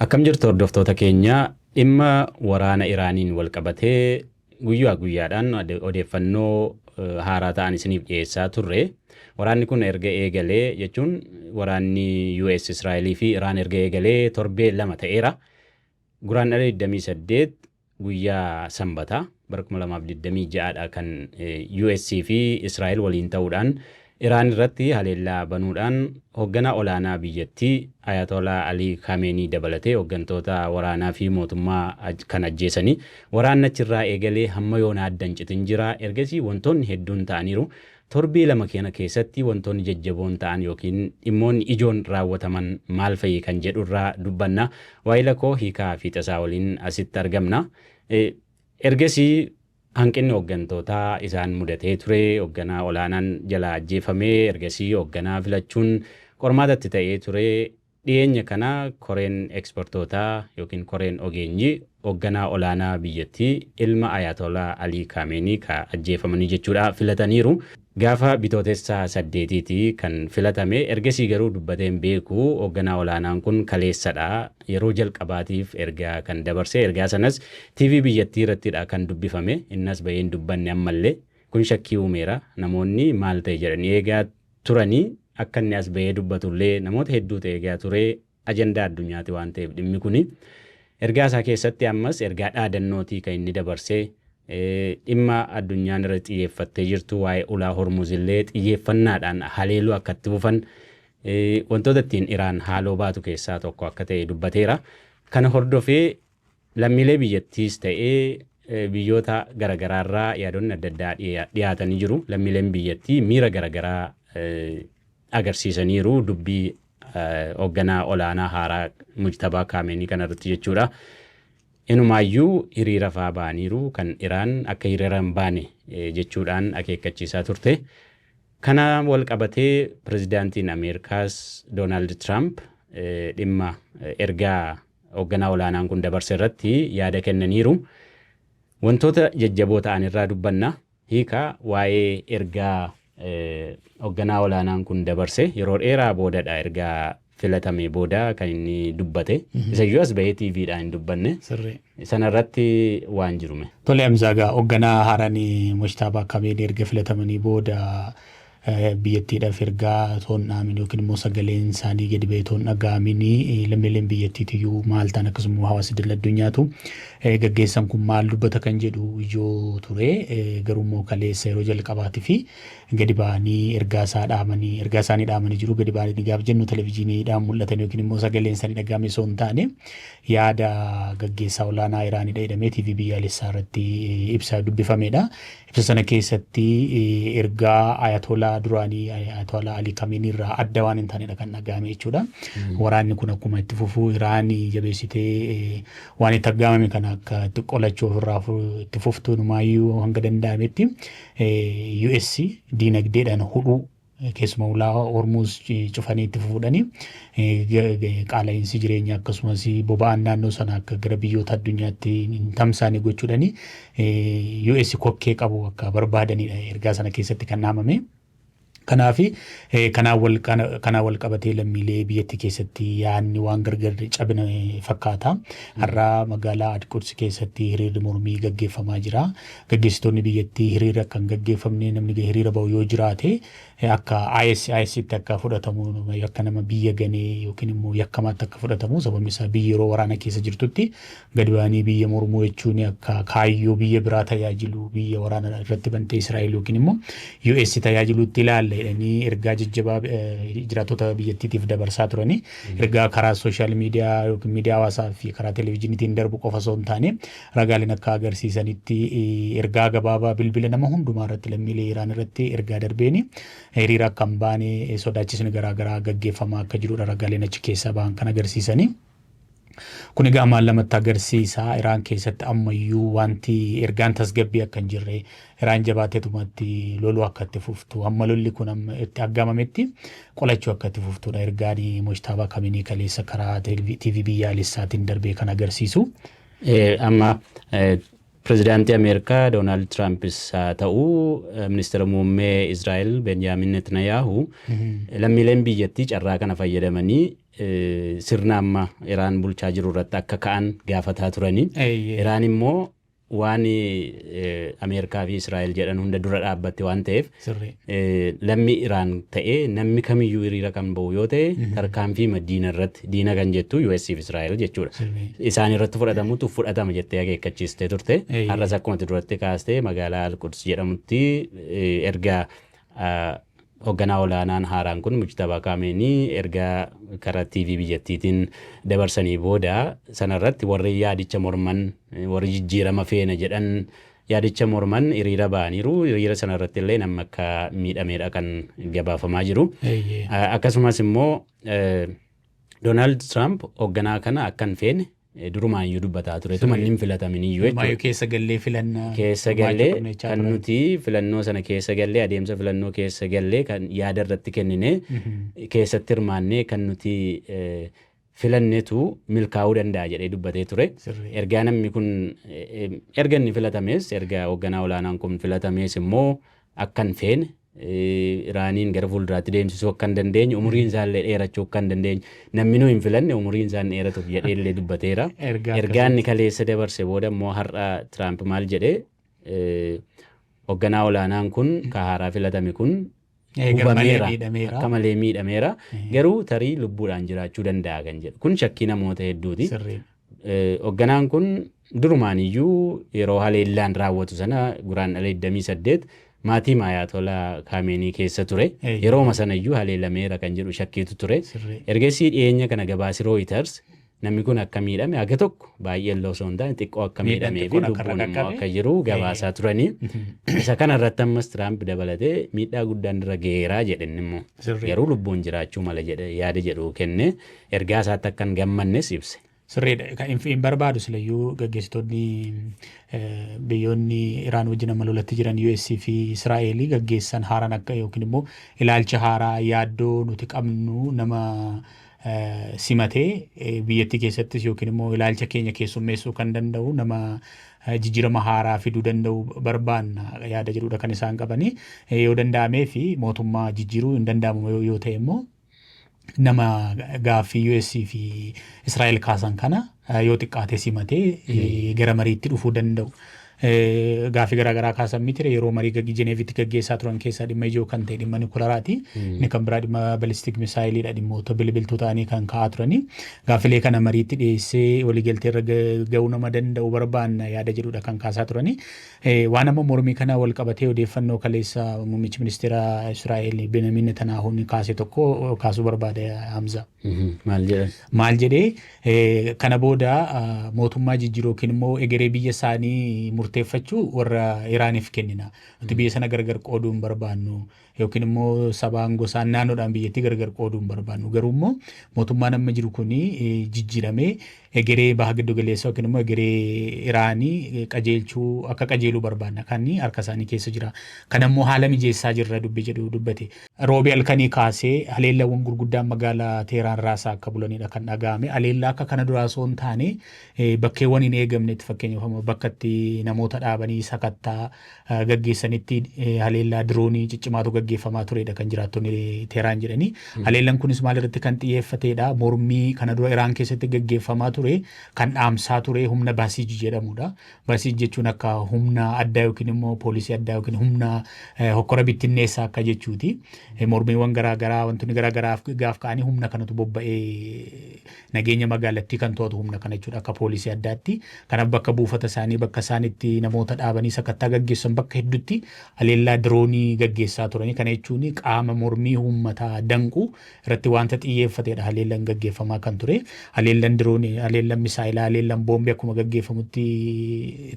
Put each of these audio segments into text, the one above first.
Akkam jirtu hordoftoota keenya? Dhimma waraana Iraaniin wal qabatee guyyaa guyyaadhaan odeeffannoo haaraa ta'an isiniif dhiyeessaa turre. Waraanni kun erga eegalee, jechuun waraanni US, Israa'elii fi Iraan erga eegalee torbee 2 ta'eera. Guraandhala 28, guyyaa Sanbataa, bara 2026 dha kan US fi Israa'el waliin ta'uudhaan Iraan irratti haleellaa banuudhaan hoogganaa olaanaa biyyattii Ayatollah Alii Kameenii dabalatee hooggantoota waraanaa fi mootummaa kan ajjeesanii. Waraanni achirraa eegalee hamma yoona addan citin jira. Ergasii wantoonni hedduun ta'aniiru. Torbee 2 kana keessatti wantoonni jajjaboon ta'an yookiin dhimmoonni ijoon raawwataman maal fa'i kan jedhurraa dubbanna. Waa'ila koo Hiikaa fi Tasaa waliin asitti argamna. Ergasii hanqinni hooggantootaa isaan mudatee ture. Hoogganaa olaanaan jalaa ajjeefamee, ergasii hoogganaa filachuun qormaatatti ta'ee ture. Dhiyeenya kana koreen ekspertootaa yookiin koreen ogeenyii hoogganaa olaanaa biyyattii, ilma Ayatollah Alii Kaameenii ka ajjeefamanii jechuudha, filataniiru. Gaafa Bitootessaa 8ti kan filatame. Ergasii garuu dubbateen beeku hoogganaa olaanaan kun. Kaleessadha yeroo jalqabaatiif ergaa kan dabarse. Ergaa sanas TV biyyattii irrattidha kan dubbifame. Innas baheen dubbanne ammallee. Kun shakkii uumeera. Namoonni maal ta'e jedhanii eegaa turanii, akka inni as bahee dubbatullee namoota hedduutu eegaa ture. Ajandaa addunyaati waan ta'eef dhimmi kuni. Ergaa isaa keessatti ammas ergaa dhaadannootii kan inni dabarsee, dhimma addunyaan irra xiyyeeffattee jirtu, waa'ee ulaa Hormuz illee xiyyeeffannaadhaan haleeluu akka itti fufan, wantoota ittiin Iraan haaloo baatu keessaa tokko akka ta'e dubbateera. Kana hordofee lammiilee biyyattiis ta'ee biyyoota garaagaraarraa yaadonni adda addaa dhiyaatanii jiru. Lammiileen biyyattii miira garaagaraa agarsiisaniiru dubbii hoogganaa olaanaa haaraa Mujtabaa Kaameenii kanarratti jechuudha. Inumaayyuu hiriira fa'aa ba'aniiru, kan Iraan akka hiriira hin baane jechuudhaan akeekkachiisaa turte. Kana wal qabatee pirezidaantiin Ameerikaas Doonaald Tiraamp dhimma ergaa hoogganaa olaanaan kun dabarse irratti yaada kennaniiru. Wantoota jajjaboo ta'an irraa dubbanna. Hiika waa'ee ergaa hoogganaa olaanaan kun dabarse, yeroo dheeraa boodadha, ergaa filatame booda kan inni dubbate. Isayyuu as bahee TVdhaan hin dubbanne. Sanarratti waan jirume. Tole Amzaagaa, hoogganaa haaraan Mojtaabaa Kameenii erga filatamanii booda biyyattiidhaaf ergaa toon dhaamin yookiin immoo sagaleen isaanii gadi ba'ee toon dhaga'amin, lammiileen biyyattiitiyyuu maal ta'an, akkasuma hawaasa idil addunyaatu gaggeessan kun maal dubbata kan jedhu ijoo ture. Garuu immoo kaleessa yeroo jalqabaatii fi gadi ba'anii ergaa isaa dhaamanii, ergaa isaanii dhaamanii jiru. Gadi ba'anii gaaf jennu televizyiiniidhaan mul'atan yookiin immoo sagaleen isaanii dhaga'ame osoo hin taane, yaada gaggeessaa olaanaa Iraanidha jedhamee TV biyyaalessaa irratti ibsa dubbifamedha. Ibsa sana keessatti ergaa Ayatolaa duraanii Ayatolaa Ali Kameenii irraa adda waan hin taanedha kan dhaga'ame jechuudha. Waraanni kun akkuma itti fufuu, Iraanii jabeessitee waan itti aggaamame kana akka itti qolachuu ofirraa itti fuftu, numaayyuu hanga danda'ametti US diinagdeedhaan hudhuu, keessumaa ulaa Hormuuz cufanii itti fufuudhanii qaala'insi jireenyaa akkasumas boba'aan naannoo sana akka gara biyyoota addunyaatti hin tamsaane gochuudhani US kokkee qabu akka barbaadanidha ergaa sana keessatti kan dhaamame. Kanaaf kanaan wal qabatee lammiilee biyyattii keessatti yaadni waan gargar cabina fakkaata. Har'a magaalaa Adquds keessatti hiriirri mormii gaggeeffamaa jira. Gaggeessitoonni biyyattii hiriira akka hin gaggeeffamne, namni hiriira ba'u yoo jiraate akka ISIStti akka fudhatamu, akka nama biyya ganee yookiin immoo yakkamaatti akka fudhatamu, sababni isaa biyyi yeroo waraana keessa jirtutti gadi ba'anii biyya mormuu jechuun akka kaayyoo biyya biraa tajaajilu, biyya waraana irratti bantee Israa'el yookiin immoo US tajaajiluutti ilaalla jedhanii ergaa jajjabaa jiraattota biyyattiitiif dabarsaa turanii. Ergaa karaa social media yookiin miidiyaa hawaasaa fi karaa televezyiiniitiin darbu qofa osoo hin taane, ragaaleen akka agarsiisanitti ergaa gabaabaa bilbila nama hundumaa irratti lammiilee Iraan irratti ergaa darbeeni hiriira akka hin baane sodaachisni garaagaraa gaggeeffamaa akka jirudha ragaaleen achi keessaa bahan kan agarsiisanii. Kun egaa maal namatti agarsiisa? Iraan keessatti ammayyuu wanti ergaan tasgabbii akka hin jirre, Iraan jabaateetumatti loluu akka itti fuftu, hamma lolli kun amma itti aggaamametti qolachuu akka itti fuftudha ergaan Mojtaabaa Kaminii kaleessa karaa TV biyyaalessaatiin darbee kan agarsiisu. Amma pirezidaantii Ameerikaa Doonaald Tiraampis haa ta'u, ministeera muummee Israa'el Benjaamin Netanyahu, lammiileen biyyattii carraa kana fayyadamanii sirna amma Iraan bulchaa jiru irratti akka ka'an gaafataa turanii. Iraan immoo waan Ameerikaa fi Israa'el jedhan hunda dura dhaabbatte waan ta'eef, lammii Iraan ta'ee namni kamiyyuu hiriira kan ba'u yoo ta'e, tarkaanfii diina irratti, diina kan jettu US fi Israa'el jechuudha. Isaan irratti fudhatamutu fudhatama jettee akeekkachiistee turte. Har'as akkuma duratti kaastee magaalaa Al-Quds jedhamutti erga hoogganaa olaanaan haaraan kun Mujtabaa Kaameenii erga karaa TV biyyattiitiin dabarsanii booda, sanarratti warri yaadicha morman, warri jijjiirama feena jedhan yaadicha morman hiriira ba'aniiru. Hiriira sanarratti illee namni akka miidhameedha kan gabaafamaa jiru. Akkasumas immoo Doonaald Tiraamp hoogganaa kana akka hin feene durumaayyuu dubbataa ture. Tuma inni hin filatamin iyyuu jechuudha. Keessa gallee filannaa. Keessa gallee kan nuti filannoo sana keessa gallee, adeemsa filannoo keessa gallee, kan yaada irratti kennine, keessatti hirmaannee kan nuti filannetu milkaa'uu danda'a jedhee dubbatee ture. Ergaa namni kun erga inni filatamees, erga hoogganaa olaanaan kun filatamees immoo akka hin feene, Iraaniin gara fuulduraatti deemsisuu akka hin dandeenye, umuriin isaallee dheerachuu akka hin dandeenye, namni nu hin filanne umuriin isaan dheeratuuf jedhee illee dubbateera. Ergaa inni kaleessa dabarse booda immoo har'a Tiraamp maal jedhee? Hoogganaa olaanaan kun ka haaraa filatame kun hubameera, akka malee miidhameera, garuu tarii lubbuudhaan jiraachuu danda'a kan jedhu kun shakkii namoota hedduuti. Hoogganaan kun durumaan iyyuu yeroo haleellaan raawwatu sana Guraandhala 28 maatii Ayatolaa Kaameenii keessa ture. Yerooma sana iyyuu haleelameera kan jedhu shakkiitu ture. Ergasii dhiyeenya kana gabaasi Reuters namni kun akka miidhame, haga tokko, baay'ee illee osoo hin taane xiqqoo akka miidhamee fi lubbuun immoo akka jiru gabaasaa turanii. Isa kana irratti ammas Tiraamp dabalatee miidhaa guddaan irra ga'eeraa jedhan immoo. Garuu lubbuun jiraachuu mala jedhe yaada jedhu kenne, ergaa isaatti akka hin gammannes ibse. Sirriidha. Kan hin barbaadu silayyuu gaggeessitoonni biyyoonni Iraan wajjin amma lolatti jiran, US fi Israa'elii, gaggeessan haaraan akka yookiin immoo ilaalcha haaraa, yaaddoo nuti qabnu nama simatee biyyattii keessattis yookiin immoo ilaalcha keenya keessummeessuu kan danda'u, nama jijjiirama haaraa fiduu danda'u barbaanna yaada jedhudha kan isaan qabanii. Yoo danda'amee fi mootummaa jijjiiruu hin danda'amu yoo ta'e immoo, nama gaaffii US fi Israa'el kaasan kana yoo xiqqaate simatee gara mariitti dhufuu danda'u. Gaaffii garaagaraa kaasan miti, yeroo marii Jeneevitti gaggeessaa turan keessaa dhimma ijoo kan ta'e dhimma nikularaati. Inni kan biraa dhimma ballistic missileiidha, dhimmoota bilbiltuu ta'anii kan ka'aa turanii. Gaaffilee kana mariitti dhiyeessee waliigaltee irra ga'uu nama danda'u barbaanna yaada jedhudha kan kaasaa turanii. Waan amma mormii kana wal qabatee odeeffannoo kaleessa muummichi ministeera Israa'el Benjamin Netanyahuun kaase tokko kaasuu barbaade, Hamza. Maal jedhan? Maal jedhee? Kana booda mootummaa jijjiiruu yookiin immoo egeree biyya isaanii murteeffachuu warra Iraaniif kennina. Nuti biyya sana gargar qooduu hin barbaannu yookiin immoo sabaan, gosaan, naannoodhaan biyyattii gargar qooduu hin barbaannu. Garuu immoo mootummaan amma jiru kuni jijjiiramee egeree baha giddu galeessa yookiin immoo egeree Iraanii qajeelchuu akka qajeeluu barbaanna, kan harka isaanii keessa jira. Kan ammoo haala mijeessaa jirra dubbi jedhu dubbate. Roobii halkanii kaasee haleellawwan gurguddaan magaalaa Teeraan raasaa akka bulanidha kan dhaga'ame. Haleellaa akka kana duraa osoo hin taane bakkeewwan hin eegamnetti, fakkeenyaaf bakka itti namoota dhaabanii sakattaa gaggeessanitti haleellaa diroonii ciccimaatu gaggeeffamaa turedha kan jiraattonni Teeraan jedhanii. Haleellaan kunis maal irratti kan xiyyeeffatedha? Mormii kana dura Iraan keessatti gaggeeffamaa ture kan dhaamsaa ture humna Basiij jedhamudha. Basiij jechuun akka humna addaa yookiin immoo poolisii addaa yookiin humna hokkora bittinneessaa akka jechuuti. Mormiiwwan garaagaraa, wantoonni garaagaraa gaaf ka'anii humna kanatu bobba'ee nageenya magaalattii kan to'atu humna kana jechuudha, akka poolisii addaatti. Kanaaf bakka buufata isaanii, bakka isaan itti namoota dhaabanii sakattaa gaggeessan bakka hedduutti haleellaa diroonii gaggeessaa turanii. Kana jechuun qaama mormii uummataa danqu irratti wanta xiyyeeffatedha haleellaan gaggeeffamaa kan ture. Haleellaan diroonii, haleellaan misaayilaa, haleellaan boombii akkuma gaggeeffamutti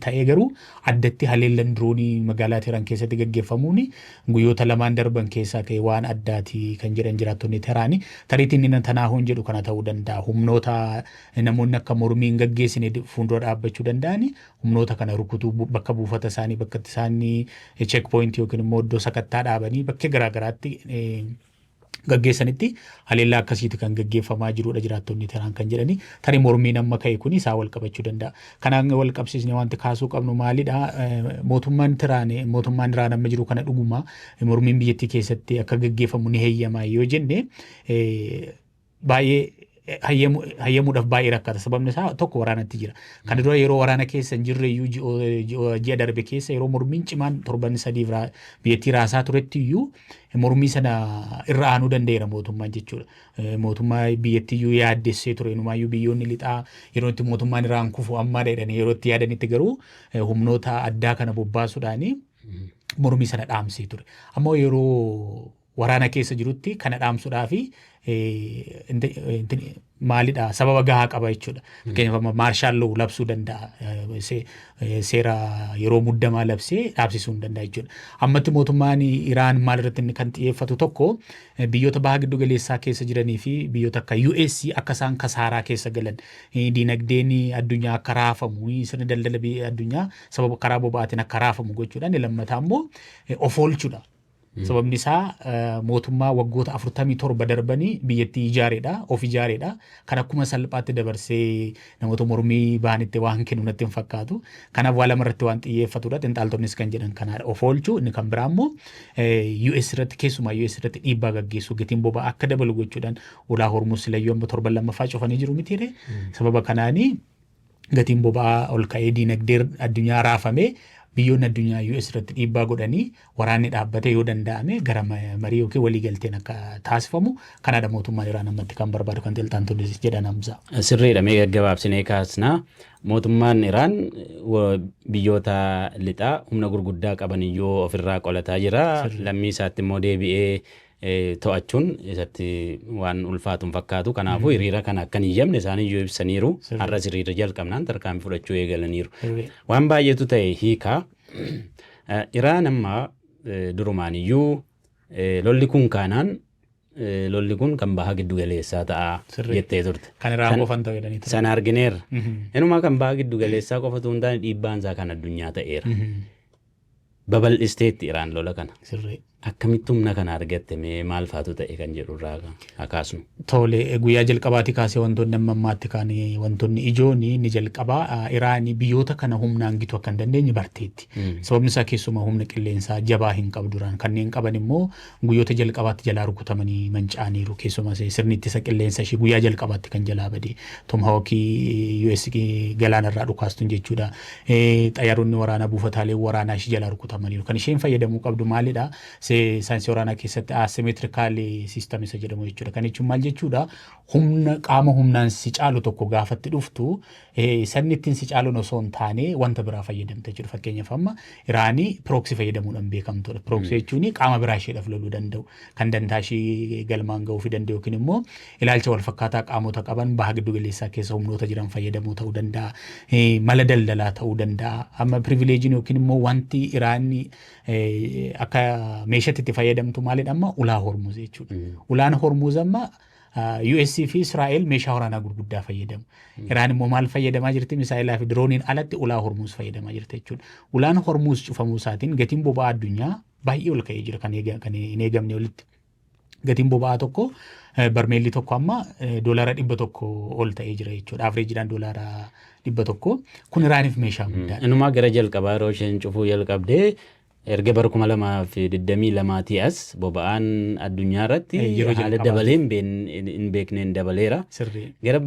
ta'ee, garuu addatti haleellaan diroonii magaalaa Teheraan keessatti gaggeeffamuun guyyoota lamaan darban keessaa ka'e waan addaati kan jedhan jiraattonni Teheraanii. Tariitiin inni Netanyahuun jedhu kana ta'uu danda'a. Humnoota namoonni akka mormii hin gaggeessine fuuldura dhaabbachuu danda'ani humnoota kana rukutuu, bakka buufata isaanii, bakka itti isaanii check point yookiin immoo iddoo sakattaa dhaabanii bakkee garaagaraatti gaggeessanitti haleellaa akkasiiti kan gaggeeffamaa jirudha jiraattonni Teheraan kan jedhani. Tarii mormiin amma ka'e kun isaa wal qabachuu danda'a. Kanaan wal qabsiisnee wanti kaasuu qabnu maalidha? Mootummaan Tiraan, mootummaan Iraan amma jiru kana dhuguma mormiin biyyattii keessatti akka gaggeeffamu ni heeyyama yoo jenne baay'ee Hayyamuudhaaf baay'ee rakkata. Sababni isaa tokko waraanatti jira. Kana dura yeroo waraana keessa hin jirre iyyuu, ji'a darbe keessa yeroo mormiin cimaan torban 3 biyyattii raasaa turetti iyyuu, mormii sana irra aanuu danda'eera mootummaan jechuudha. Mootummaa biyyattii iyyuu yaaddessee ture. Inumaayyuu biyyoonni lixaa yeroo itti mootummaan Iraan kufu ammaa jedhanii yeroo itti yaadanitti garuu humnoota addaa kana bobbaasuudhaanii mormii sana dhaamsee ture. Ammoo yeroo waraana keessa jirutti kana dhaamsuudhaa fi maalidha, sababa gahaa qaba jechuudha. Fakkeenyaaf, amma martial law labsuu danda'a. Seera yeroo muddamaa labsee dhaabsisuu hin danda'a jechuudha. Ammatti mootummaan Iraan maal irratti inni kan xiyyeeffatu, tokko biyyoota baha giddu galeessaa keessa jiranii fi biyyoota akka US akka isaan kasaaraa keessa galan, diinagdeen addunyaa akka raafamu, sirni daldala addunyaa sababa karaa boba'aatiin akka raafamu gochuudhaan, lammataa immoo of oolchuudha. Sababni isaa mootummaa waggoota 47 darbanii biyyattii ijaareedha, of ijaareedha. Kan akkuma salphaatti dabarsee namoota mormii bahanitti waan kennu natti hin fakkaatu. Kanaaf waa lama irratti waan xiyyeeffatudha. Xinxaaltonnis kan jedhan kanaadha. Of oolchuu, inni kan biraa immoo US irratti, keessumaa US irratti dhiibbaa gaggeessuu, gatiin boba'aa akka dabalu gochuudhaan. Ulaa Hormuz silayyuu amma torban lammaffaa cufanii jiru mitiire. Sababa kanaanii gatiin boba'aa ol ka'ee, diinagdee addunyaa raafamee, biyyoonni addunyaa US irratti dhiibbaa godhanii, waraanni dhaabbate, yoo danda'ame gara marii yookiin waliigalteen akka taasifamu kanaadha mootummaan Iraan ammatti kan barbaadu, kan xiinxaltoonni jedhan, Hamza. Sirriidha, mee gaggabaabsinee kaasnaa. Mootummaan Iraan biyyoota lixaa humna gurguddaa qaban iyyuu ofirraa qolataa jira. Lammii isaatti immoo deebi'ee to'achuun isatti waan ulfaatu hin fakkaatu. Kanaafuu hiriira kana akka hin eeyyamne isaan iyyuu ibsaniiru. Har'as hiriira jalqabnaan tarkaanfii fudhachuu eegalaniiru. Waan baay'eetu ta'e hiikaa. Iraan amma durumaan iyyuu lolli kun kaanaan lolli kun kan baha giddu galeessaa ta'a jettee turte. Kan Iraan qofan ta'u jedhanii turan. Sana argineerra. Inumaa kan baha giddu galeessaa qofatu hin taane, dhiibbaan isaa kan addunyaa ta'eera. Babal'isteetti Iraan lola kana. Akkamitti humna kana argatte, mee maal faatu ta'e kan jedhu irraa haa kaasnu. Tole, guyyaa jalqabaati kaasee wantoonni amma ammaatti kaan wantoonni ijoon inni jalqabaa Iraan biyyoota kana humnaan gitu akka hin dandeenye barteetti. Sababni isaa keessumaa humna qilleensaa jabaa hin qabdu Iraan. Kanneen qaban immoo guyyoota jalqabaatti jalaa rukutamanii manca'aniiru. Keessumaa sirni ittisa qilleensa ishee guyyaa jalqabaatti kan jalaa bade. Tomahawkii US galaanarraa dhukaastuun jechuudha. Xayyaaronni waraanaa, buufataaleen waraanaa ishee jalaa rukutamaniiru. Kan isheen fayyadamuu qabdu maalidha? Saayinsii waraanaa keessatti asymmetrical system isa jedhamu jechuudha. Kan jechuun maal jechuudha? Humna qaama humnaan si caalu tokko gaafatti dhuftu, sanni ittiin si caaluun osoo hin taane wanta biraa fayyadamte jechuudha. Fakkeenyaaf, amma Iraanii proxy fayyadamuudhaan beekamtudha. Proxy jechuun qaama biraa isheedhaaf loluu danda'u, kan dantaa ishee galmaan ga'uu fi danda'u yookiin immoo ilaalcha wal fakkaataa qaamota qaban baha giddu galeessaa keessa humnoota jiran fayyadamuu ta'uu danda'a. Mala daldalaa ta'uu danda'a. Amma privileejiin yookiin immoo wanti Iraanii akka meeshaatti itti fayyadamtu maalidha amma? Ulaa Hormuz jechuudha. Ulaan Hormuz amma US fi Israa'el meeshaa waraanaa gurguddaa fayyadamu. Iraan immoo maal fayyadamaa jirti? Misaa'ilaa fi dirooniin alatti ulaa Hormuz fayyadamaa jirti jechuudha. Ulaan Hormuz cufamuu isaatiin gatiin boba'aa addunyaa baay'ee ol ka'ee jira, kan hin eegamne olitti. Gatiin boba'aa tokko, barmeelli tokko amma $100 ol ta'ee jira jechuudha. Averageiidhaan $100. Kun Iraaniif meeshaa guddaadha. Inumaa gara jalqabaa yeroo isheen cufuu jalqabdee, erga bara 2022 as boba'aan addunyaa irratti haala dabalee hin beekneen dabaleera. Gara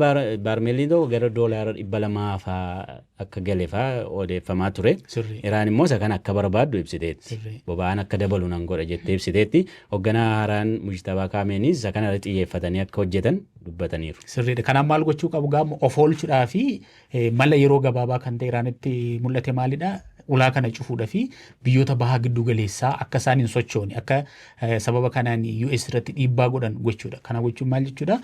baarmeelii tokko gara $200 fa'aa akka gale fa'aa odeeffamaa ture. Iraan immoo isa kana akka barbaaddu ibsiteetti. Boba'aan akka dabalu nan godha jettee ibsiteetti. Hoogganaa haaraan Mujtabaa Kaameenis isa kana irratti xiyyeeffatanii akka hojjetan dubbataniiru. Sirriidha. Kanaaf maal gochuu qabu gaama of oolchuudhaa fi mala yeroo gabaabaa kan ta'e Iraanitti mul'ate maalidha? Ulaa kana cufuudhaa fi biyyoota bahaa giddu galeessaa akka isaan hin sochoone, akka sababa kanaan US irratti dhiibbaa godhan gochuudha. Kana gochuun maal jechuudha?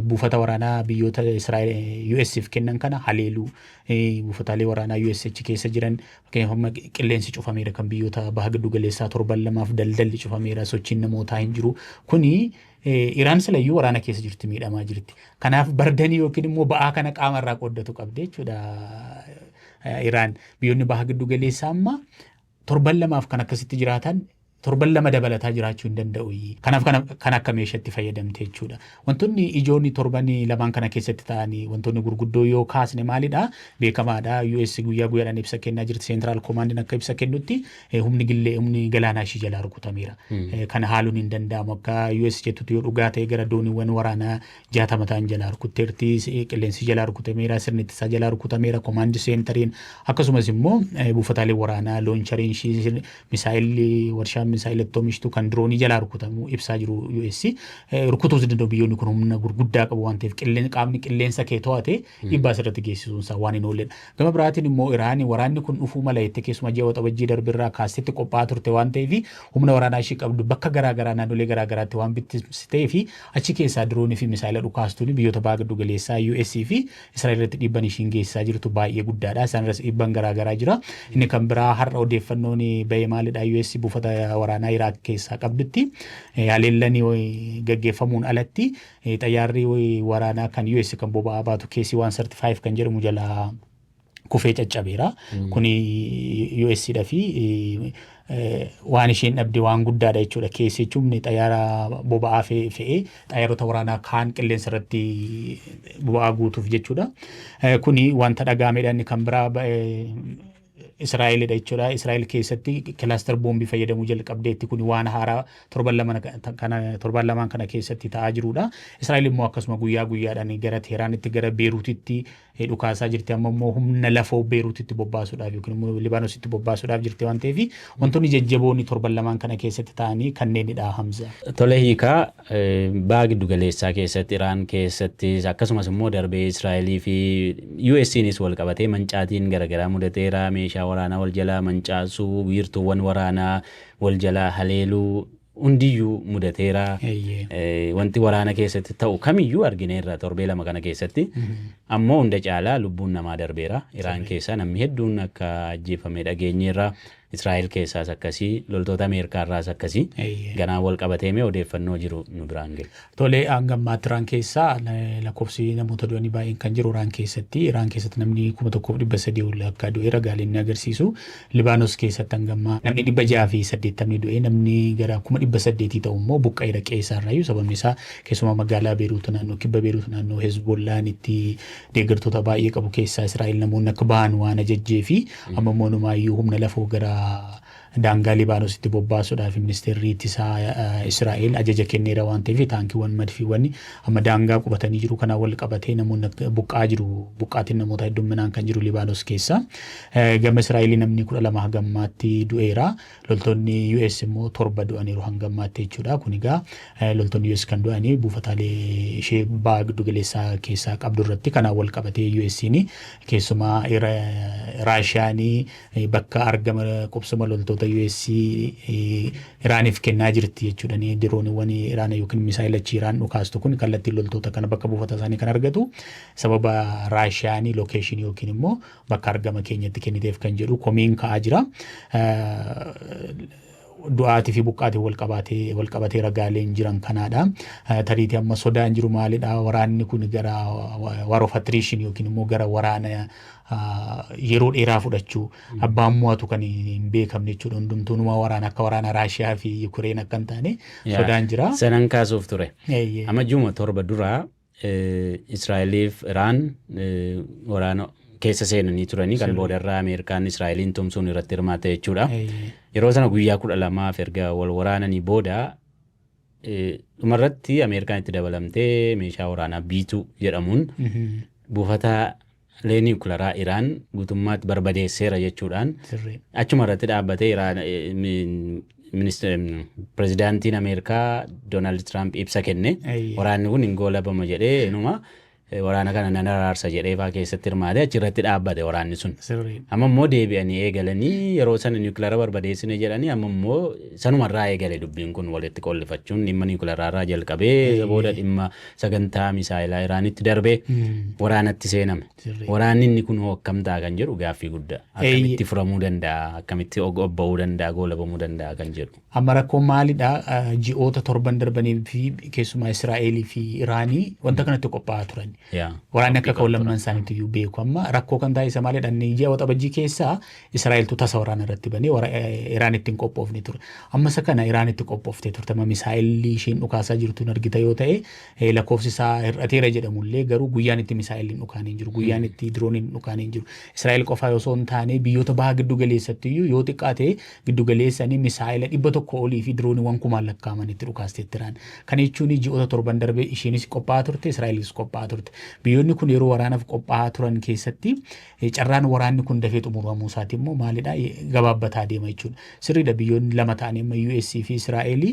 Buufata waraanaa biyyoota Israa'el US'if kennan kana haleeluu, buufataalee waraanaa US achi keessa jiran. Fakkeenyaaf, amma qilleensi cufameera kan biyyoota baha giddu galeessaa torban 2f, daldalli cufameera, sochiin namootaa hin jiru. Kuni Iraan silayyuu waraana keessa jirti, miidhamaa jirti. Kanaaf burdenii yookiin immoo ba'aa kana qaama irraa qooddatu qabdi jechuudha. Iraan biyyoonni baha giddu galeessaa amma torban 2f kan akkasitti jiraatan Torban 2 dabalataa jiraachuu hin danda'u. Kanaaf kan akka meeshaatti fayyadamte jechuudha. Wantoonni ijoonni torban lamaan kana keessatti ta'anii, wantoonni gurguddoo yoo kaasne maalidha? Beekamaadha. US guyyaa guyyaadhaan ibsa kennaa jirti. Central Commandiin akka ibsa kennutti humni gillee humni galaanaa ishii jalaa rukutameera. Kana haaluun hin danda'amu. Akka US jettutti yoo dhugaa ta'e gara dooniiwwan waraanaa 60 ta'an jalaa rukutteerti. Qilleensi jalaa rukutameera. Sirni ittisaa jalaa rukutameera. Command centeriin, akkasumas immoo buufataalee waraanaa, launcheriin ishii, misaayilli, warshaan misaayila oomishtu, kan diroonii jalaa rukutamuu ibsaa jiru US. Rukutuus danda'u, biyyoonni kun humna gurguddaa qabu waan ta'eef, qaamni qilleensa kee to'ate dhiibbaa asirratti geessisuun isaa waan hin oolledha. Gama biraatiin immoo Iraan waraanni kun dhufuu mala jettee keessumaa ji'a Waxabajjii darbirraa kaastetti qophaa'aa turte waan ta'eef, humna waraanaa ishii qabdu bakka garaa garaa, naannolee garaa garaatti waan bittimsitee fi achi keessaa diroonii fi misaayila dhukaastuun biyyoota baha giddu galeessaa, US fi Israa'el irratti dhiibban ishiin geessisaa jirtu baay'ee guddaadha. Isaan irras dhiibban garaa garaa jira. Inni kan biraa har'a odeeffannoon bahee maalidha? US buufata waraanaa Iraaq keessaa qabdutti haleellanii gaggeeffamuun alatti xayyaarri waraanaa kan US kan boba'aa baatu KC-135 kan jedhamu jalaa kufee caccabeera. Kuni US dha fi waan isheen dhabde waan guddaadha jechuudha. Keessa jechuun xayyaara boba'aa fe'ee xayyaarota waraanaa kaan qilleensa irratti boba'aa guutuuf jechuudha. Kuni wanta dhaga'amedha. Inni kan biraa Israa'elidha jechuudha. Israa'el keessatti cluster boombii fayyadamuu jalqabdeetti. Kuni waan haaraa torban lamaan kana keessatti ta'aa jirudha. Israa'el immoo akkasuma guyyaa guyyaadhaan gara Teeraanitti, gara Beeruutitti dhukaasaa jirti. Amma immoo humna lafoo Beeruutitti bobbaasuudhaaf yookiin immoo Libaanoositti bobbaasuudhaaf jirti waan ta'eef, wantoonni jajjaboonni torban lamaan kana keessatti ta'anii kanneenidha, Hamza. Tole hiikaa, baha giddu galeessaa keessatti, Iraan keessattis, akkasumas immoo darbee Israa'elii fi US'nis wal qabatee mancaatiin garaagaraa mudateera. Meeshaa waraanaa wal jalaa mancaasuu, wiirtuuwwan waraanaa wal jalaa haleeluu hundiyyuu mudateera. Wanti waraana keessatti ta'u kamiyyuu argineerra torbee 2 kana keessatti. Ammoo hunda caalaa lubbuun namaa darbeera. Iraan keessaa namni hedduun akka ajjeefame dhageenyeerra. Israa'el keessaas akkasii, loltoota Ameerikaarraas akkasii. Ganaa wal qabateemee odeeffannoo jiru nu biraan gahe. Tole, hanga ammaatti Iraan keessaa lakkoofsi namoota du'anii baay'een kan jiru Iraan keessatti. Iraan keessatti namni 1300 ol akka du'e ragaaleen ni agarsiisu. Libaanos keessatti hanga ammaa namni 680 du'e, namni gara 800,000 ta'u immoo buqqa'eera qe'ee isaarraayyuu. Sababni isaa keessumaa magaalaa Beeruut, naannoo kibba Beeruut, naannoo Hezbollaan itti deeggartoota baay'ee qabu keessaa Israa'el namoonni akka bahan waan ajajjee fi amma immoo numaayyuu humna lafoo gara daangaa Libaanoositti bobbaasuudhaaf ministeerri ittisaa Israa'el ajaja kenneera waan ta'eef, taankiiwwan, madfiiwwan amma daangaa qubatanii jiru. Kanaan wal qabatee namoonni buqqaa jiru. Buqqaatiin namoota heddumminaan kan jiru Libaanos keessa. Gama Israa'elii namni 12 hangammaatti du'eera. Loltoonni US immoo torba du'aniiru hangammaatti jechuudha. Kun egaa loltoonni US kan du'anii buufataalee ishee baha giddu galeessaa keessaa qabdu irratti. Kanaan wal qabatee US'n keessumaa Raashiyaanii bakka argama qubsuma loltoota US Iraaniif kennaa jirti jechuudha. Dirooniiwwan Iraan yookiin misaayila achi Iraan dhukaastu kun kallattiin loltoota kana bakka buufata isaanii kan argatu sababa Raashiyaanii locationii yookiin immoo bakka argama keenyatti kenniteef kan jedhu komiin ka'aa jira. Du'aatii fi buqqaatii wal qabatee ragaaleen jiran kanaadha. Tariitii amma sodaan jiru maalidha? Waraanni kun gara war of attrition yookiin immoo gara waraana yeroo dheeraa fudhachuu, abbaan mo'atu kan hin beekamne jechuudha. Hundumtuunuma waraana akka waraana Raashiyaa fi Yukureen akka hin taane sodaan jira. Sanan kaasuuf ture. Amma ji'uma 7 duraa Israa'eliif Iraan waraana keessa seenanii turanii, kan boodarraa Ameerikaan Israa'eliin tumsuun irratti hirmaate jechuudha. Yeroo sana guyyaa 12f erga wal waraananii booda dhumarratti Ameerikaan itti dabalamtee meeshaa waraanaa B2 jedhamuun buufataalee niwukilaraa Iraan guutummaatti barbadeesseera jechuudhaan achuma irratti dhaabbatee Iraan pirezidaantiin Ameerikaa Doonaald Tiraamp ibsa kenne. Waraanni kun hin goolabama jedhee, inuma waraana kana nan araarsa jedhee faa keessatti hirmaate, achirratti dhaabbate waraanni sun. Amma immoo deebi'anii eegalanii, yeroo sana niwukilara barbadeessine jedhanii, amma immoo sanumarraa eegale dubbiin kun walitti qollifachuun dhimma niwukilarraa jalqabee booda dhimma sagantaa misaayilaa Iraanitti darbee waraanatti seename. Waraanni inni kun hoo akkam ta'a kan jedhu gaaffii guddaa. Akkamitti furamuu danda'a? Akkamitti obba'uu danda'a? Goolabamuu danda'a kan jedhu. Amma rakkoon maalidha? Ji'oota 7 darbanii fi keessumaa Israa'elii fi Iraanii wanta kanatti qophaa'aa turan. Waraanni akka ka'u lamman isaaniitu iyyuu beeku. Amma rakkoo kan taasise maalidha? Inni ji'a Waxabajjii keessaa Israa'eltu tasa waraana irratti banee Iraan ittiin qophoofne ture. Amma isa kana Iraan itti qophooftee turte. Amma misaa'elli isheen dhukaasaa jirtu argita yoo ta'e, lakkoofsi isaa hir'ateera jedhamullee, garuu guyyaan itti misaa'elli hin dhukaan hin jiru. Guyyaan itti dirooniin hin dhukaan hin jiru. Israa'el qofaa osoo hin taane, biyyoota baha giddu galeessatti iyyuu yoo xiqqaate giddu galeessanii misaa'ela 100 olii fi dirooniiwwan kumaan lakkaa'aman itti dhukaasteetti Iraan. Kana jechuun ji'oota 7 darbe isheenis qophaa'aa turte, Israa'elis qophaa'aa turte. Biyyoonni kun yeroo waraanaaf qophaa'aa turan keessatti carraan waraanni kun dafee xumuramuu isaati immoo maalidha, gabaabbataa deema jechuudha. Sirriidha, biyyoonni lama ta'anii amma US fi Israa'el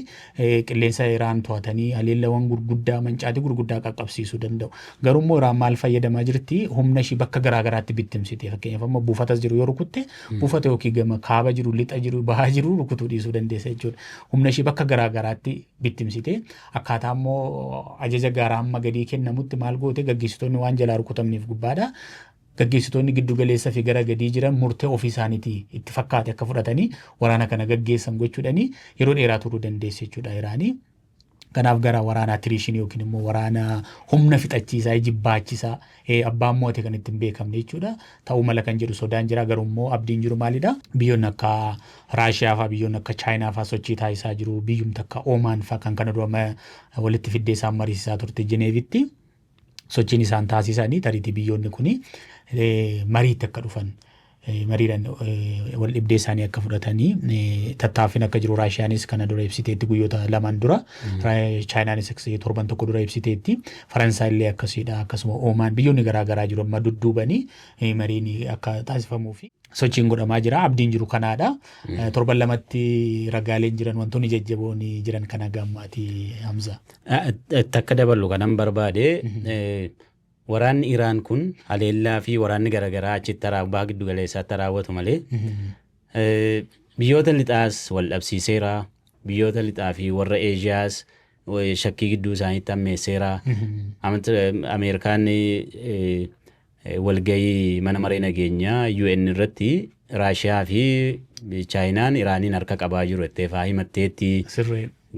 qilleensa Iraan to'atanii haleellawwan gurguddaa, mancaatii gurguddaa qaqqabsiisuu danda'u. Garuu immoo Iraan maal fayyadamaa jirti? Humna ishii bakka garaagaraatti bittimsite. Fakkeenyaaf, amma buufatas jiru yoo rukutte, buufata yookiin gama kaaba jiru, lixa jiru, bahaa jiru rukutuu dhiisuu dandeessa jechuudha. Humna ishii bakka garaagaraatti bittimsite. Akkaataa immoo ajaja gaaraa hamma gadii kennamutti maal goote? Gaggeessitoonni waan jalaa rukutamniif gubbaadha. Gaggeessitoonni giddu galeessa fi gara gadii jiran murtee ofii isaaniitii itti fakkaate akka fudhatanii waraana kana gaggeessan gochuudhanii yeroo dheeraa turuu dandeesse jechuudha Iraanii. Kanaaf gara waraana attrition yookiin immoo waraana humna fixachiisaa, jibbaachisaa, abbaan mo'ate kan ittiin beekamne jechuudha. Ta'uu mala kan jedhu sodaan jira, garuu immoo abdiin jiru maalidha? Biyyoonni akka Raashiyaa fa'aa, biyyoonni akka Chaayinaa fa'aa sochii taasisaa jiru. Biyyumti akka Oomaan fa'aa kan kana dura walitti fiddee isaan mariisisaa turte Jineevitti. Sochiin isaan taasisanii tariitii biyyoonni kuni mariitti akka dhufan, mariidhaan wal dhibdee isaanii akka fudhatanii tattaaffiin akka jiru Raashiyaanis kana dura ibsiteetti guyyoota lamaan dura. Chaayinaanis torban tokko dura ibsiteetti. Faransaay illee akkasiidha. Akkasuma Oomaan, biyyoonni garaa garaa jiru, amma dudduubanii mariin akka taasifamuufi sochiin godhamaa jira. Abdiin jiru kanaadha. Torban lamatti ragaaleen jiran, wantoonni jajjaboon jiran kana gammaati, Hamza. Itti akka daballu kanan barbaade, waraanni Iraan kun haleellaa fi waraanni garaagaraa achitti baha giddu galeessaatti raawwatu malee biyyoota lixaas wal dhabsiiseera. Biyyoota lixaa fi warra Eeshiyaas shakkii gidduu isaaniitti hammeesseera. Ameerikaan walgahii mana maree nageenyaa UN irratti Raashiyaa fi Chaayinaan Iraaniin harka qabaa jiru jettee faa himatteetti.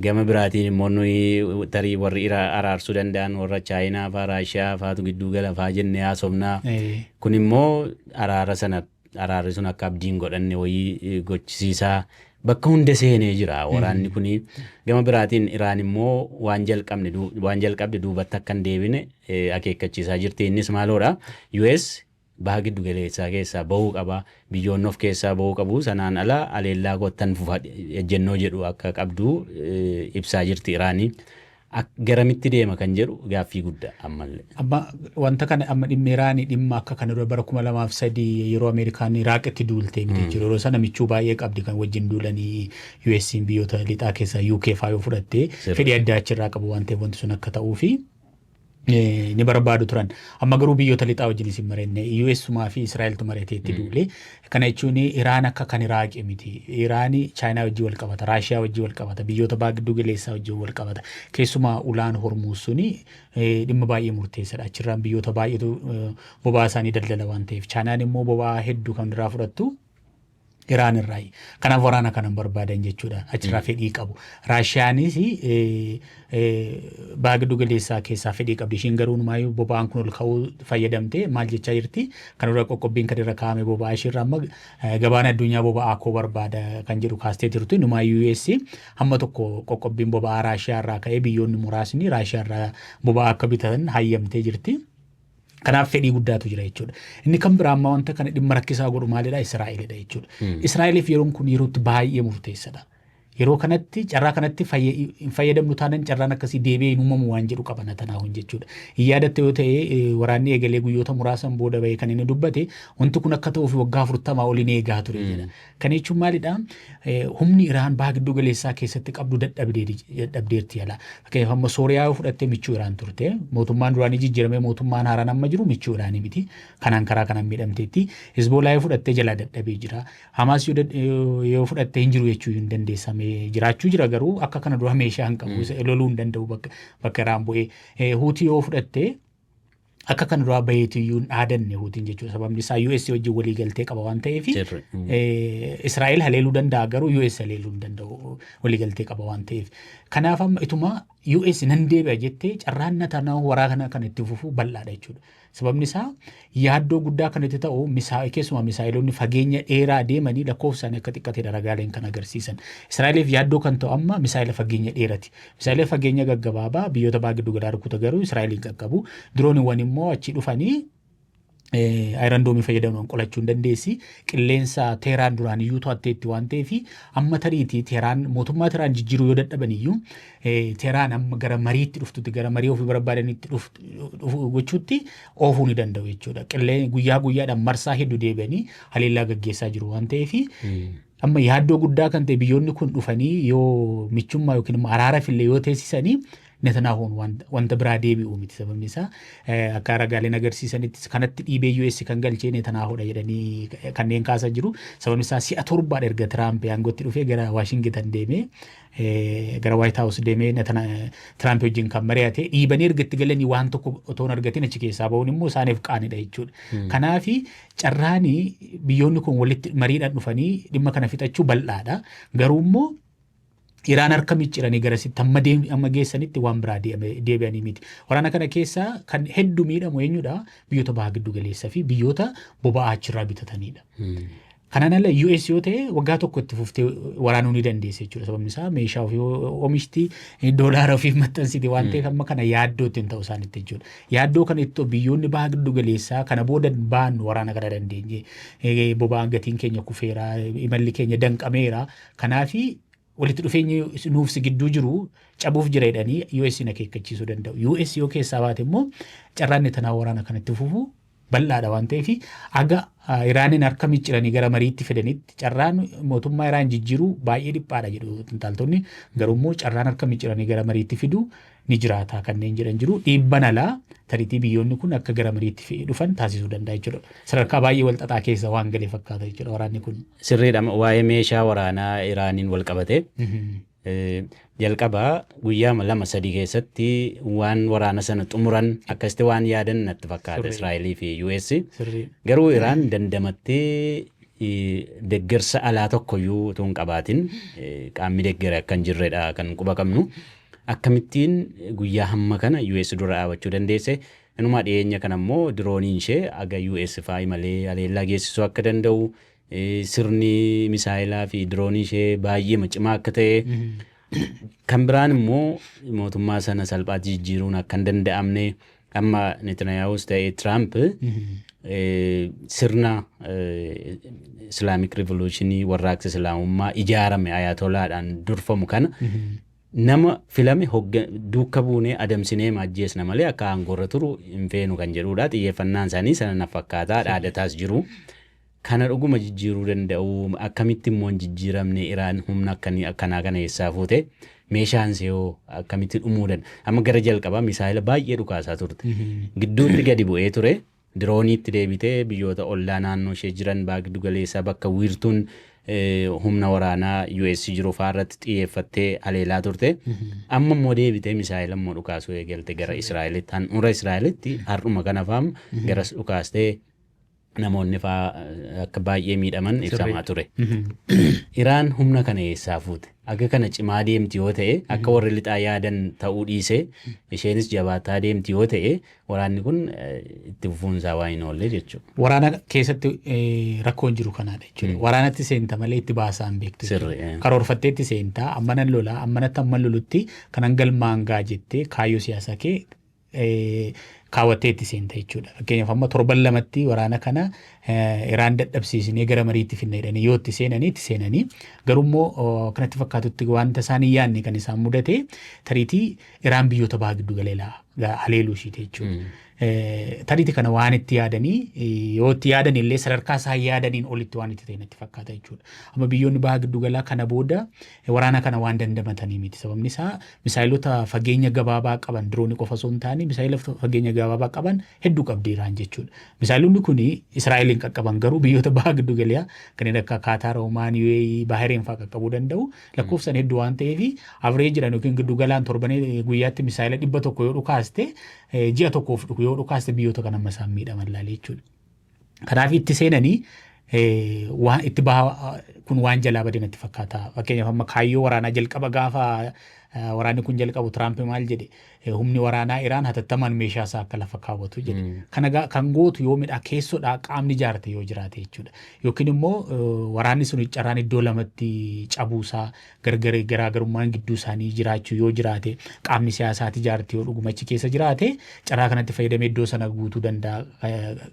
Gama biraatiin immoo nuyi tarii warri araarsuu danda'an warra Chaayinaa faa Raashiyaa faatu gidduu gala faa jennee haasofnaa. Kun immoo araara sana, araarri sun akka abdiin godhanne wayii gochisiisaa bakka hunda seenee jira waraanni kuni. Gama biraatiin Iraan immoo waan jalqabne, waan jalqabde duubatti akka hin deebine akeekkachiisaa jirti. Innis maaloodha? US baha giddu galeessaa keessaa bahuu qaba. Biyyoonni of keessaa bahuu qabu. Sanaan ala haleellaa kottan fufa ejjennoo jedhu akka qabdu ibsaa jirti Iraanii. Garamitti deema kan jedhu gaaffii guddaa ammallee. Amma wanta kana, amma dhimma Iraanii dhimma akka kana dura bara 2003 yeroo Ameerikaan Iraaqitti duulte miti jechuudha. Yeroo sana michuu baay'ee qabdi kan wajjin duulanii US'n biyyoota lixaa keessaa UK faa yoo fudhatte fedhii addaa achirraa qabu waan ta'eef wanti sun akka ta'uu fi ni barbaadu turan. Amma garuu biyyoota lixaa wajjinis hin mari'anne, USumaa fi Israa'eltu mari'atee itti duule. Kana jechuun Iraan akka kan Iraaqi miti. Iraan Chaayinaa wajjin wal qabata, Raashiyaa wajjin wal qabata, biyyoota baha giddu galeessaa wajjin wal qabata. Keessumaa ulaan Hormuuz suni dhimma baay'ee murteessaadha. Achirraan biyyoota baay'eetu boba'aa isaanii daldala waan ta'eef. Chaayinaan immoo boba'aa hedduu kan irraa fudhattu Iraan irraayi. Kanaaf waraana kana hin barbaadan jechuudha. Achirraa fedhii qabu. Raashiyaanis baha giddu galeessaa keessaa fedhii qabdi. Ishiin garuu numaayyuu boba'aan kun ol ka'uu fayyadamtee maal jechaa jirti? Kan dura qoqqobbiin kan irra kaa'ame boba'aa ishiirra, amma gabaan addunyaa boba'aa koo barbaada kan jedhu kaastee jirti. Numaayyuu US hamma tokko qoqqobbiin boba'aa Raashiyaa irraa ka'ee biyyoonni muraasni Raashiyaa irraa boba'aa akka bitatan hayyamtee jirti. Kanaaf fedhii guddaatu jira jechuudha. Inni kan biraa amma wanta kana dhimma rakkisaa godhu maalidha? Israa'elidha jechuudha. Israa'eliif yeroon kun yerootti baay'ee murteessadha. Yeroo kanatti, carraa kanatti hin fayyadamnu taanaan carraan akkasii deebi'ee hin uumamu waan jedhu qaba Netanyaahuun jechuudha. Hin yaadatte yoo ta'e, waraanni eegalee guyyoota muraasan booda bahee kan inni dubbate, wanti kun akka ta'uuf waggaa 40 oliin eegaa ture jedha. Kana jechuun maalidha? Humni Iraan baha giddu galeessaa keessatti qabdu dadhabdeerti jala. Fakkeenyaaf, amma Sooriyaa yoo fudhatte michuu Iraan turte. Mootummaan duraanii jijjiiramee mootummaan haaraan amma jiru michuu Iraanii miti. Kanaan karaa kanaan miidhamteetti. Hizboolaa yoo fudhatte jalaa dadhabee jira. Hamaas yoo fudhatte hin jiru jechuu hin dandeessame. Jiraachuu jira, garuu akka kana dura meeshaa hin qabu. Isa loluu hin danda'u bakka Iraan bu'ee. Huutii yoo fudhatte akka kana duraa baheetu iyyuu hin dhaadanne Huutiin jechuudha. Sababni isaa US wajjin walii galtee qaba waan ta'eef. Israa'el haleeluu danda'a, garuu US haleeluu hin danda'u, walii galtee qaba waan ta'eef. Kanaaf amma ituma US nan deebi'a jettee carraan Netanyahu waraana kana itti fufuu bal'aadha jechuudha. Sababni isaa yaaddoo guddaa kan itti ta'u keessumaa misaa'ilonni fageenya dheeraa deemanii lakkoofsaan akka xiqqateedha ragaaleen kan agarsiisan. Israa'eliif yaaddoo kan ta'u amma misaa'ila fageenya dheerati. Misaa'ila fageenya gaggabaabaa biyyoota baha giddu galaa rukuta garuu Israa'eliin qaqqabu. Dirooniiwwan immoo achi dhufanii Iron Dome fayyadamuun qolachuu hin dandeessi. Qilleensa Teheraan duraan iyyuu to'atteetti waan ta'eef amma tariitii Teheraan mootummaa Teheraan jijjiiruu yoo dadhaban iyyuu Teheraan amma gara mariitti dhuftutti, gara marii ofii barbaadanitti dhufu gochuutti oofuu ni danda'u jechuudha. Qillee guyyaa guyyaadhaan marsaa hedduu deebi'anii haleellaa gaggeessaa jiru waan ta'eef amma yaaddoo guddaa kan ta'e biyyoonni kun dhufanii yoo michummaa yookiin immoo araara fillee yoo teessisanii Netanyahuun wanta biraa deebi'u miti. Sababni isaa akka ragaaleen agarsiisanitti kanatti dhiibee US kan galchee Netanyahuudha jedhanii kanneen kaasan jiru. Sababni isaa si'a torbaadha erga Tiraamp aangootti dhufee gara Waashingitan deemee, gara White House deemee Tiraamp wajjin kan mari'ate. Dhiibanii erga itti galanii waan tokko otoo hin argatin achi keessaa ba'uun immoo isaaniif qaanidha jechuudha. Kanaafi carraanii biyyoonni kun walitti mariidhaan dhufanii dhimma kana fixachuu bal'aadha. Garuu immoo Iraan harka micciranii garasitti amma geessanitti waan biraa deebi'anii miti. Waraana kana keessaa kan hedduu miidhamu eenyudha? Biyyoota baha giddu galeessaa fi biyyoota boba'aa achirraa bitatanidha. Kanaan ala US yoo ta'e waggaa tokko itti fuftee waraanuu ni dandeesse jechuudha. Sababni isaa meeshaa ofii oomishti, doolaara ofiif maxxansiti waan ta'eef amma kana yaaddoo ittiin ta'u isaanitti jechuudha. Yaaddoo kana itti biyyoonni baha giddu galeessaa kana booda baannu waraana kana dandeenye, boba'aan gatiin keenya kufeera, imalli keenya danqameera. Kanaafi walitti dhufeenyi nuuf si gidduu jiru cabuuf jira jedhanii US akeekkachiisuu danda'u. US yoo keessaa baate immoo carraan Netanyahu waraana kanatti fufu bal'aadha waan ta'eef aga Iraaniin harka micciranii gara mariitti fidanitti carraan mootummaa Iraan jijjiiruu baay'ee dhiphaadha jedhu xiinxaltoonni. Garuu immoo carraan harka micciranii gara mariitti fidu ni jiraata kanneen jedhan jiru. Dhiibban alaa tariitii biyyoonni kun akka gara mariitti dhufan taasisuu danda'a jechuudha. Sadarkaa baay'ee wal xaxaa keessa waan galee fakkaata jechuudha waraanni kun. Sirriidha, waa'ee meeshaa waraanaa Iraaniin wal qabate. Jalqabaa guyyaa 2-3 keessatti waan waraana sana xumuran akkasitti waan yaadan natti fakkaata Israa'elii fi US. Garuu Iraan dandamattee deeggarsa alaa tokkoyyuu utuu hin qabaatin, qaamni deeggare akka hin jirredha kan quba qabnu. Akkamittiin guyyaa hamma kana US dura dhaabachuu dandeesse? Inumaa dhiyeenya kana immoo dirooniin ishee aga US fa'aa malee haleellaa geessisuu akka danda'u, sirni misaayilaa fi diroonii ishee baay'ee cimaa akka ta'e, kan biraan immoo mootummaa sana salphaatti jijjiiruun akka hin danda'amne, amma Netanyaahus ta'ee Tiraamp sirna Islamic Revolutionii, warraaqsa Islaamummaa ijaarame Ayatolaadhaan durfamu kana nama filame duuka buunee adamsinee ajjeesna malee akka aangoorra turu hin feenu kan jedhudha. Xiyyeeffannaan isaanii sana na fakkaataa dhaadataas jiru. Kana dhuguma jijjiiruu danda'u? Akkamitti immoo hin jijjiiramne? Iraan humna akkanaa kana eessaa fuute? Meeshaan se'oo akkamitti dhumuu danda'a? Amma gara jalqabaa misaayila baay'ee dhukaasaa turte. Gidduutti gadi bu'ee ture. Dirooniitti deebitee biyyoota ollaa naannoo ishee jiran baha giddu galeessaa bakka wiirtuun humna waraanaa US jiru fa'aa irratti xiyyeeffattee haleelaa turte. Amma immoo deebitee misaayila immoo dhukaasuu eegalte gara Israa'elitti. Handhuura Israa'elitti har'uma kana fa'aa garas dhukaastee namoonni fa'aa akka baay'ee miidhaman ibsamaa ture. Iraan humna kana eessaa fuute? Aga kana cimaa deemti yoo ta'e, akka warri lixaa yaadan ta'uu dhiise, isheenis jabaataa deemti yoo ta'e, waraanni kun itti fufuunsaa waan hin oolle jechuudha. Waraana keessatti rakkoon jiru kanaadha jechuudha. Waraanatti seenta malee itti baasaa hin beektu. Karoorfattee itti seentaa, ammanan lolaa, ammanatti amman lolutti kanan galmaan gaa jettee kaayyoo siyaasaa kee kaawwattee itti seenta jechuudha. Fakkeenyaaf amma torban 2tti waraana kana Iraan dadhabsiisnee gara mariitti finna jedhanii yoo itti seenanii garuu immoo kanatti fakkaatutti wanta isaan hin yaadne kan isaan mudate tariitii Iraan biyyoota baha giddu galeelaa haleeluu ishiiti jechuudha. Tariitii kana waan itti yaadanii yoo itti yaadan illee sadarkaa isaan yaadaniin olitti waan itti ta'e natti fakkaata jechuudha. Amma biyyoonni baha giddu galaa kana booda waraana kana waan dandamatanii miti. Sababni isaa misaayilota fageenya gabaabaa qaban, diroonii qofa osoo hin taane misaayila fageenya gabaabaa qaban hedduu qabdi Iraan jechuudha. Misaayilonni kun Israa'eliin qaqqaban garuu biyyoota baha giddu galaa kanneen akka Kaataar, Omaan, UAE, Baahireen fa'aa qaqqabuu danda'u. Lakkoofsan hedduu waan ta'eef averageiidhaan yookiin giddu galaan torbanii guyyaatti misaayila 100 yoo dhukaaste, ji'a tokkoof yoo dhukaaste, biyyoota kan amma isaan miidhaman laalee jechuudha. Kanaaf itti seenanii Waan itti baha kun waan jalaa bade natti fakkaata. Fakkeenyaaf, amma kaayyoo waraanaa jalqaba gaafa waraanni kun jalqabu Tiraamp maal jedhe? Humni waraanaa Iraan hatattamaan meeshaa isaa akka lafa kaawwatu jedhe. Kana kan gootu yoo midhaa keessodhaa qaamni ijaarte yoo jiraate jechuudha. Yookiin immoo waraanni sun carraan iddoo lamatti cabuusaa, gargar garaagarummaan gidduu isaanii jiraachuu yoo jiraate, qaamni siyaasaati ijaarte yoo dhugumachi keessa jiraate, carraa kanatti fayyadamee iddoo sana guutuu danda'a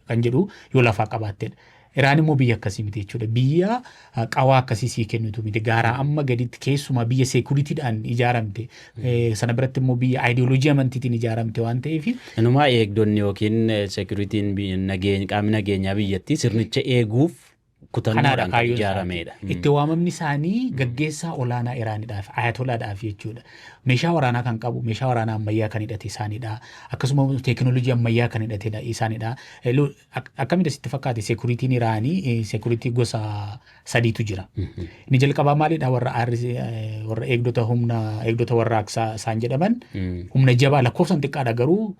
kan jedhu yoo lafaa qabaattedha. Iraan immoo biyya akkasii miti jechuudha. Biyya qawaa akkasii sii kennitu miti. Gaaraa amma gaditti keessumaa biyya securitydhaan ijaaramte. Sana biratti immoo biyya aayidiyooloojii amantiitiin ijaaramte waan ta'eef. Inumaa eegdonni yookiin securityn, qaamni nageenyaa biyyattii sirnicha eeguuf kutannoodhaan kan ijaaramedha. Itti waamamni isaanii gaggeessaa olaanaa Iraanidhaaf, Ayatolaadhaaf jechuudha. Meeshaa waraanaa kan qabu, meeshaa waraanaa ammayyaa kan hidhate isaanidha. Akkasuma teekinooloojii ammayyaa kan hidhate isaanidha. Akkamitti sitti fakkaate? Securityn Iraanii security gosa sadiitu jira. Inni jalqabaa maalidha? Warra eegdota, humna eegdota warraaqsaa isaan jedhaman, humna jabaa, lakkoofsan xiqqaadha, garuu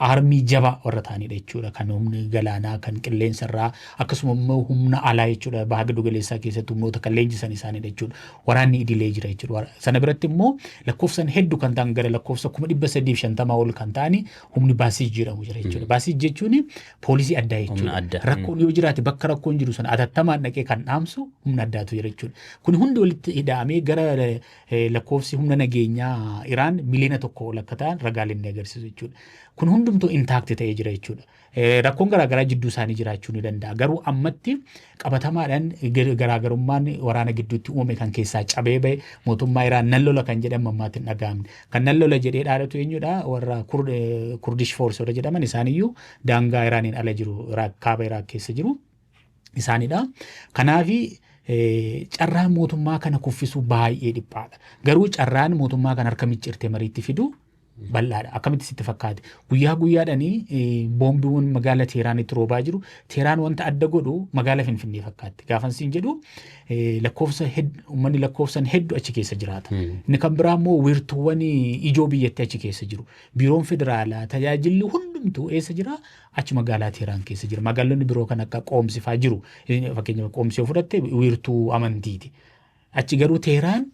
army jabaa warra ta'anidha jechuudha. Kan humni galaanaa, kan qilleensarraa, akkasuma immoo humna alaa jechuudha. Baha giddu galeessaa keessatti humnoota kan leenjisan isaanidha jechuudha. Waraanni idilee jira jechuudha. Sana biratti immoo lakkoofsan hedduu kan ta'an, gara lakkoofsa 350,000 ol kan ta'ani, humni Baasiij jedhamu jira jechuudha. Baasiij jechuun poolisii addaa jechuudha. Rakkoon yoo jiraate, bakka rakkoon jiru sana atattamaan dhaqee kan dhaamsu humna addaatu jira jechuudha. Kun hundi walitti hidhamee gara lakkoofsi humna nageenyaa Iraan 1 miliyoona ol akka ta'an ragaaleen ni agarsiisu jechuudha. Kun hundumtuu intact ta'ee jira jechuudha. Rakkoon garaagaraa jidduu isaanii jiraachuu ni danda'a. Garuu ammatti qabatamaadhaan garaagarummaan waraana gidduutti uumame kan keessaa cabee bahe, mootummaa Iraan nan lola kan jedhan mammaatti hin dhaga'amne. Kan nan lola jedhee dhaadatu eenyudha? Warra Kurdish Force warra jedhaman, isaaniyyuu daangaa Iraaniin ala jiru, kaaba Iraaq keessa jiru isaanidha. Kanaafi carraan mootummaa kana kuffisuu baay'ee dhiphaadha. Garuu carraan mootummaa kana harka micciirtee mariitti fidu bal'aadha. Akkamitti sitti fakkaate? Guyyaa guyyaadhaanii boombiiwwan magaala Teeraanitti roobaa jiru. Teeraan wanta adda godhu magaala Finfinnee fakkaatti. Gaafan siin jedhu, lakkoofsa uummanni lakkoofsan hedduu achi keessa jiraata. Inni kan biraa immoo wiirtuuwwan ijoo biyyattii achi keessa jiru. Biiroon federaalaa, tajaajilli hundumtuu eessa jira? Achi magaalaa Teeraan keessa jira. Magaalonni biroo kan akka Qoomsifaa jiru. Fakkeenyaaf, Qoomsii yoo fudhatte wiirtuu amantiiti. Achi garuu Teeraan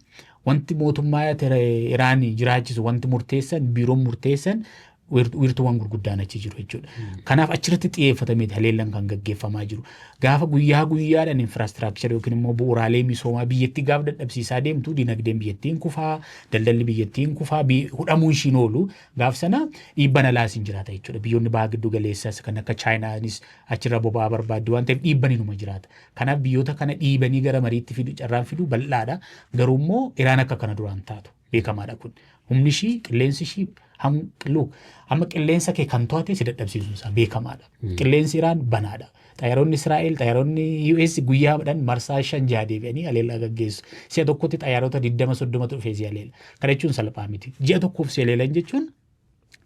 wanti mootummaa Iraan jiraachisu, wanti murteessan, biiroon murteessan, wiirtuuwwan gurguddaan achi jiru jechuudha. Kanaaf achirratti xiyyeeffatamee haleellaan kan gaggeeffamaa jiru. Gaafa guyyaa guyyaadhaan infrastructure yookiin immoo bu'uuraalee misoomaa biyyattii gaafa dadhabsiisaa deemtu, dinagdeen biyyattiin kufaa, daldalli biyyattiin kufaa, hudhamuun ishiin oolu, gaaf sana dhiibban alaas hin jiraata jechuudha. Biyyoonni baha giddu galeessaas kan akka Chaayinaanis achirra boba'aa barbaaddu waan ta'eef dhiibban inuma jiraata. Kanaaf biyyoota kana dhiibanii gara mariitti fidu, carraan fidu bal'aadha. Garuu immoo Iraan akka kana duraan taatu beekamaadha kun. Humni ishii, qilleensi ishii, amma qilleensa kee kan to'ate si dadhabsiisuun isaa beekamaadha. Qilleensi Iraan banaadha. Xayyaaronni Israa'el, xayyaaronni US guyyaadhaan marsaa shan jaha deebi'anii haleellaa gaggeessu. Si'a tokkotti xayyaarota 20 30tu dhufee si haleela. Kana jechuun salphaa miti. Ji'a tokkoof si haleelan jechuun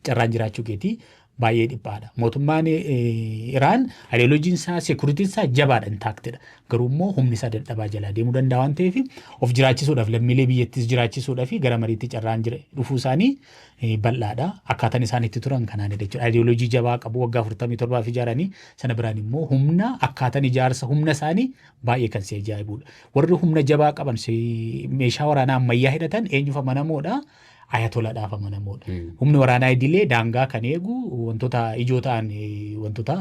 carraan jiraachuu keetii baay'ee dhiphaadha. Mootummaan Iraan ayidiyooloojiin isaa, securityn isaa jabaadha, intactidha. Garuu immoo humni isaa dadhabaa jalaa deemuu danda'a waan ta'eef, of jiraachisuudhaaf, lammiilee biyyattis jiraachisuudhaaf gara mariitti carraan jira dhufuu isaanii bal'aadha. Akkaataan isaan itti turan kanaanidha jechuudha. Ayidiyooloojii jabaa qabu, waggaa 47f ijaaranii, sana biraan immoo humna, akkaataan ijaarsa humna isaanii baay'ee kan si ajaa'ibudha. Warri humna jabaa qaban, meeshaa waraanaa ammayyaa hidhatan eenyuuf amanamoodha? Ayatolaadhaaf amanamoodha. Humni waraanaa idilee daangaa kan eegu, wantoota ijoo ta'an, wantoota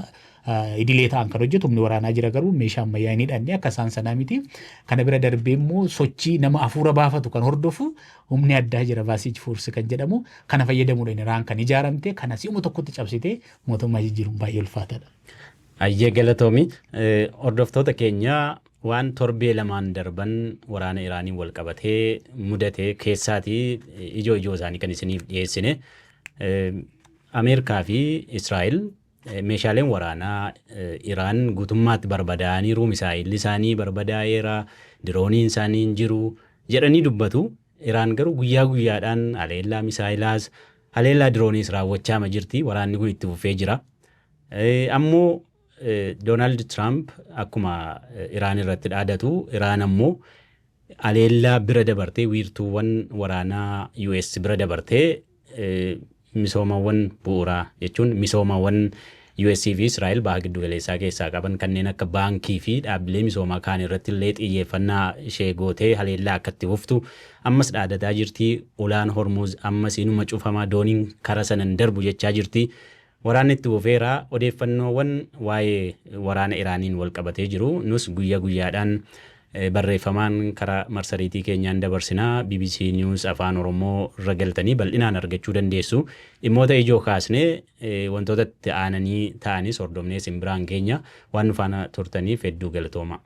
idilee ta'an kan hojjetu humni waraanaa jira, garuu meeshaa ammayyaa hin hidhanne, akka isaan sanaa miti. Kana bira darbee immoo sochii nama hafuura baafatu kan hordofu humni addaa jira, Baasiij Force kan jedhamu. Kana fayyadamuudhaan Iraan kan ijaaramte kana si'uma tokkotti cabsitee mootummaa jijjiiruun baay'ee ulfaataadha. Ayyee, galatoomi. Hordoftoota keenya, waan torbee lamaan darban waraana Iraaniin wal qabatee mudate keessaatii ijoo ijoo isaanii kan isiniif dhiyeessine. Ameerikaa fi Israa'el meeshaaleen waraanaa Iraan guutummaatti barbadaa'aniiru, misaa'illi isaanii barbadaa'eera, dirooniin isaanii hin jiru jedhanii dubbatu. Iraan garuu guyyaa guyyaadhaan haleellaa misaa'ilaas haleellaa dirooniis raawwachaa jirti. Waraanni kun itti fufee jira. Ammoo Doonaald Tiraamp akkuma Iraan irratti dhaadatu, Iraan ammoo haleellaa bira dabartee, wiirtuuwwan waraanaa US bira dabartee, misoomawwan bu'uuraa jechuun misoomawwan US fi Israa'el baha giddu galeessaa keessaa qaban kanneen akka baankii fi dhaabbilee misoomaa kaan irratti illee xiyyeeffannaa ishee gootee haleellaa akka itti fuftu ammas dhaadataa jirti. Ulaan Hormuz ammas inuma cufamaa, dooniin kara sanan darbu jechaa jirti. Waraanni itti fufeera. Odeeffannoowwan waa'ee waraana Iraaniin wal qabatee jiru nus guyyaa guyyaadhaan barreeffamaan karaa marsariitii keenyaan dabarsinaa. BBC News Afaan Oromoo irra galtanii bal'inaan argachuu dandeessu. Dhimmoota ijoo kaasnee, wantoota itti aananii ta'anis hordofnee isin biraan keenya. Waan nu faana turtaniif hedduu galatooma.